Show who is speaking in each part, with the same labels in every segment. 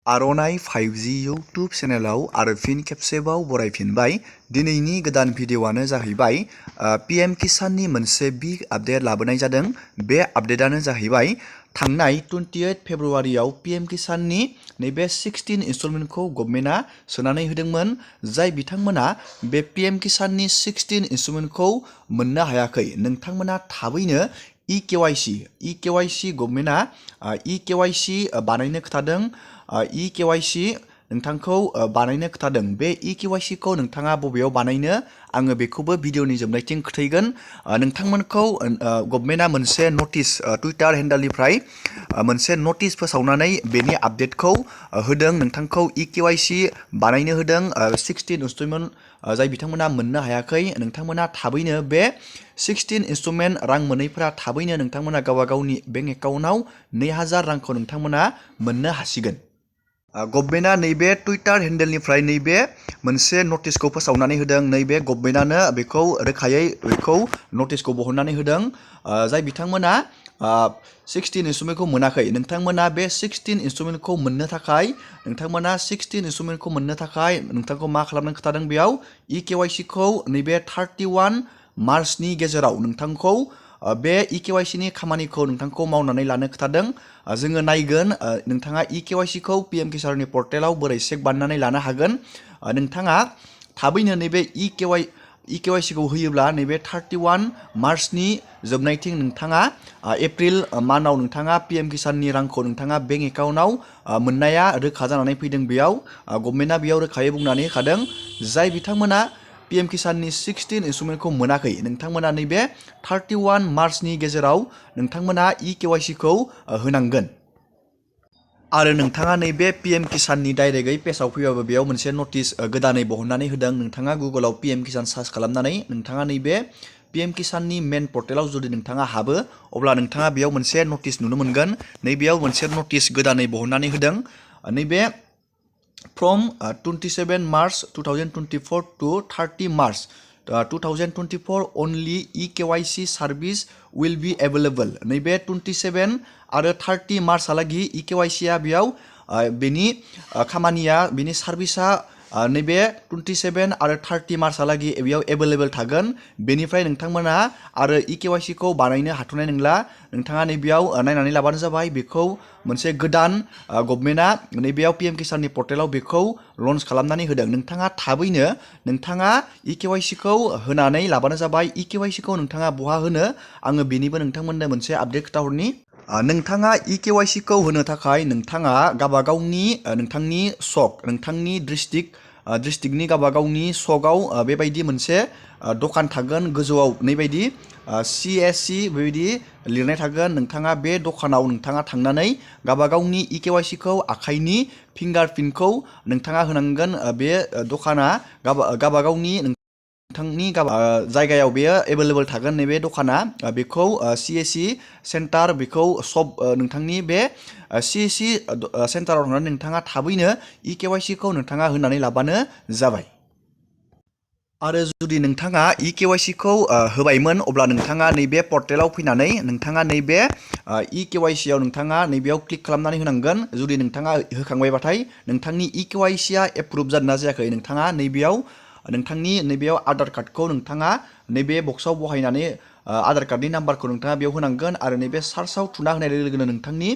Speaker 1: आर'नाइ 5G YouTube चेनेलाव आरो फिन खेबसेबाव बरायफिनबाय। दिनैनि गोदान भिडिअ'आनो जाहैबाय PM किसाननि मोनसे बिग आपडेट लाबोनाय जादों। बे आपडेटआनो जाहैबाय थांनाय 28 फेब्रुवारियाव PM किसाननि नैबे 16 इनस्टलमेन्टखौ गभर्नमेन्टआ सोनानै होदोंमोन। जाय बिथांमोना बे PM किसाननि 16 इनस्टलमेन्टखौ मोननो हायाखै, नोंथांमोना थाबैनो EKYC गभर्नमेन्टआ EKYC बानायनो खोथादों। EKYC नोंथांखौ बानायनो खोथादों। बे EKYC खौ नोंथाङा बबेयाव बानायनो, आङो बेखौबो भिडिअनि जोबनायथिं खोथायगोन। नोंथांमोनखौ गभर्नमेन्टआ मोनसे नटिस टुइटार हेन्डेलनिफ्राय मोनसे नटिस फोसावनानै बेनि आपडेटखौ होदों। नोंथांखौ EKYC बानायनो होदों। 16 इनस्टलमेन्ट जाय बिथांमोना मोननो हायाखै, नोंथांमोना थाबैनो बे 16 इनस्टलमेन्ट रां मोनैफोरा थाबैनो नोंथांमोना गावबा गावनि बेंक एकाउन्टआव 2000 रांखौ नोंथांमोना मोननो हासिगोन। गभर्नमेन्टआ नैबे टुइटार हेन्डेलनिफ्राय नैबे मोनसे नटिसखौ फोसावनानै होदों। नैबे गभर्नमेन्टआनो बेखौ रोखायै बेखौ नटिसखौ बहननानै होदों। जाय बिथांमोना 16 इनस्टलमेन्टखौ मोनाखै, नोंथांमोना बे 16 इनस्टलमेन्टखौ मोननो थाखाय नोंथांखौ मा खालामनो खोथादों बेयाव EKYC खौ नैबे 31 मार्चनि गेजेराव नोंथांखौ बे EKYC नि खामानिखौ नोंथांखौ मावनानै लानो खोथादों। जोङो नायगोन नोंथाङा EKYC खौ PM किसाननि पर्टेलाव बोरै चेक बानायनानै लानो हागोन। नोंथाङा थाबैनो नैबे EKYC खौ होयोब्ला नैबे 31 मार्चनि जोबनायथिं नोंथाङा एप्रिल मान्थआव नोंथाङा PM किसाननि रांखौ नोंथाङा बेंक एकाउन्टआव मोननाया रोखा जानानै फैदों। बेयाव गभर्नमेन्टआ बेयाव रोखायै बुंनानै होखादों, जाय बिथांमोना PM किसाननि 16 इनस्टलमेन्टखौ मोनाखै, नोंथांमोना नैबे 31 मार्चनि गेजेराव नोंथांमोना EKYC खौ होनांगोन। आरो नोंथाङा नैबे PM किसाननि डाइरेक्टयै पेजाव फैबाबो बेयाव मोनसे नटिस गोदानै बहननानै होदों। नोंथाङा गुगोलाव PM किसान सार्च खालामनानै नोंथाङा नैबे PM किसाननि मेन पर्टेलाव जुदि नोंथाङा हाबो, अब्ला नोंथाङा बेयाव मोनसे नटिस नुनो मोनगोन। नैबेयाव मोनसे नटिस गोदानै बहननानै होदों। नैबे from 27 March 2024 to 30 March 2024 only EKYC service will be available। नैबे 27 आरो 30 मार्चहालागि EKYC आ बेयाव बेनि खामानिया बेनि सार्भिसा नैबे 27 आरो 30 मार्चहालागि बेयाव एभेलेबल थागोन। बेनिफ्राय नोंथांमोना आरो EKYC खौ बानायनो हाथ'नाय नंला। नोंथाङा नैबेयाव नायनानै लाबानो जाबाय। बेखौ मोनसे गोदान गभर्नमेन्टआ नैबेयाव PM किसाननि पर्टेलाव बेखौ लन्च खालामनानै होदों। नोंथाङा थाबैनो नोंथाङा EKYC खौ होनानै लाबानो जाबाय। EKYC खौ नोंथाङा बहा होनो, आङो बेनिबो नोंथांमोननो मोनसे आपडेट खोथाहरनि। नोंथाङा EKYC खौ होनो थाखाय नोंथाङा गावबागावनि नोंथांनि सक, नोंथांनि डिस्ट्रिक्टनि गावबागावनि सकआव बेबायदि मोनसे दखान थागोन। गोजौआव नैबायदि CSC बेबायदि लिरनाय थागोन। नोंथाङा बे दखानाव नोंथाङा थांनानै गावबागावनि EKYC खौ आखाइनि फिंगारप्रिन्टखौ नोंथाङा होनांगोन। बे दखाना गावबागावनि नोंथांनि जायगायाव बेयो एभेलेबल थागोन। नैबे दखाना बेखौ CSC सेन्टार, बेखौ सब नोंथांनि बे CSC सेन्टाराव थांनानै नोंथाङा थाबैनो EKYC खौ नोंथाङा होनानै लाबानो जाबाय। आरो जुदि नोंथाङा EKYC खौ होबायमोन, अब्ला नोंथाङा नैबे पर्टेलाव फैनानै नोंथाङा नैबे EKYC आव नोंथाङा नैबेयाव क्लिक खालामनानै होनांगोन। जुदि नोंथाङा होखांबायबाथाय नोंथांनि EKYC आ एप्रुभ जादोंना जायाखै, नोंथाङा नैबेयाव नोंथांनि नैबेयाव आधार कार्डखौ नोंथाङा नैबे बक्सआव बहायनानै आधार कार्डनि नाम्बारखौ नोंथाङा बेयाव होनांगोन। आरो नैबे सार्चआव थुना होनाय लोगो लोगोनो नोंथांनि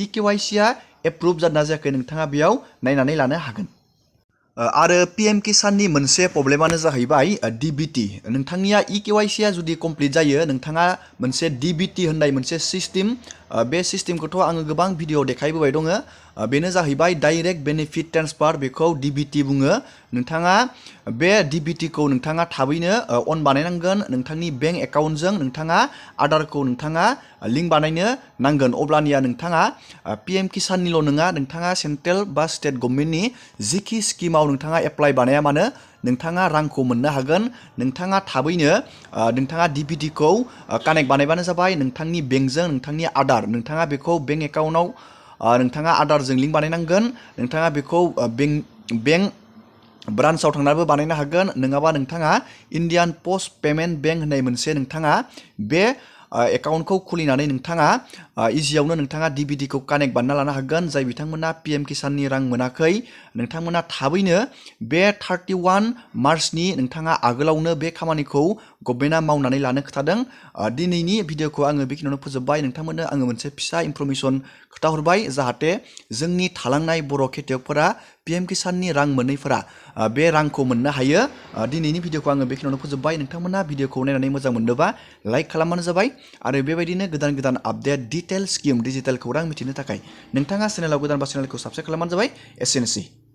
Speaker 1: EKYC आ एप्रुभ जादोंना जायाखै नोंथाङा बेयाव नायनानै लानो हागोन। आरो PM किसाननि मोनसे प्रब्लेमानो जाहैबाय DBT। नोंथांनिया EKYC आ जुदि कमप्लिट जायो, नोंथाङा मोनसे DBT होननाय मोनसे सिस्टेम, बे सिस्टेमखौथ' आङो गोबां भिडिअ देखायबोबाय दङ। बेनो जाहैबाय डाइरेक्ट बेनिफिट ट्रेन्सफार, बेखौ DBT बुङो। नोंथाङा बे DBT खौ नोंथाङा थाबैनो अन बानायनांगोन। नोंथांनि बेंक एकाउन्टजों नोंथाङा आधारखौ नोंथाङा लिंक बानायनो नांगोन। अब्लानिया नोंथाङा PM किसाननिल' नङा, नोंथाङा सेन्ट्रेल बा स्टेट गभर्नमेन्टनि जिखि स्किमाव नोंथाङा एप्लाइ बानाया मानो, नोंथाङा रांखौ मोननो हागोन। नोंथाङा थाबैनो नोंथाङा DBT खौ कानेक्ट बानायबानो जाबाय नोंथांनि बेंकजों। नोंथांनि आधार, नोंथाङा बेखौ बेंक एकाउन्टआव नोंथाङा आधारजों लिंक बानायनांगोन। नोंथाङा बेखौ बेंक ब्रान्सआव थांनानैबो बानायनो हागोन। नङाबा नोंथाङा इण्डियान पस्ट पेमेन्ट बेंक होननाय मोनसे नोंथाङा बे एकाउन्टखौ खुलिनानै नोंथाङा इजियावनो नोंथाङा DBDखौ कानेक्ट बानायना लानो हागोन। जाय बिथांमोना PM किसाननि रां मोनाखै नोंथांमोना थाबैनो बे 31 मार्चनि नोंथाङा आगोलावनो बे खामानिखौ गभर्नमेन्टआ मावनानै लानो खोथादों। दिनैनि भिडिअखौ आङो बेखिनियावनो फोजोबबाय। नोंथांमोननो आङो मोनसे फिसा इनफरमेसन खोथाहरबाय जाहाथे जोंनि थालांनाय बर' खेथियकफोरा PM किसाननि रां मोनैफोरा बे रांखौ मोननो हायो। दिनैनि भिडिअखौ आङो बेखिनियावनो फोजोबबाय। नोंथांमोना भिडिअखौ नायनानै मोजां मोनदोंबा लाइक खालामबानो जाबाय आरो बेबायदिनो गोदान गोदान आपडेट डिटेल स्किम डिजिटेल खौरां मिथिनो थाखाय नोंथाङा चेनेलाव गोदानबा चेनेलखौ साबस्क्राइब खालामबानो जाबाय। एसेनोसै।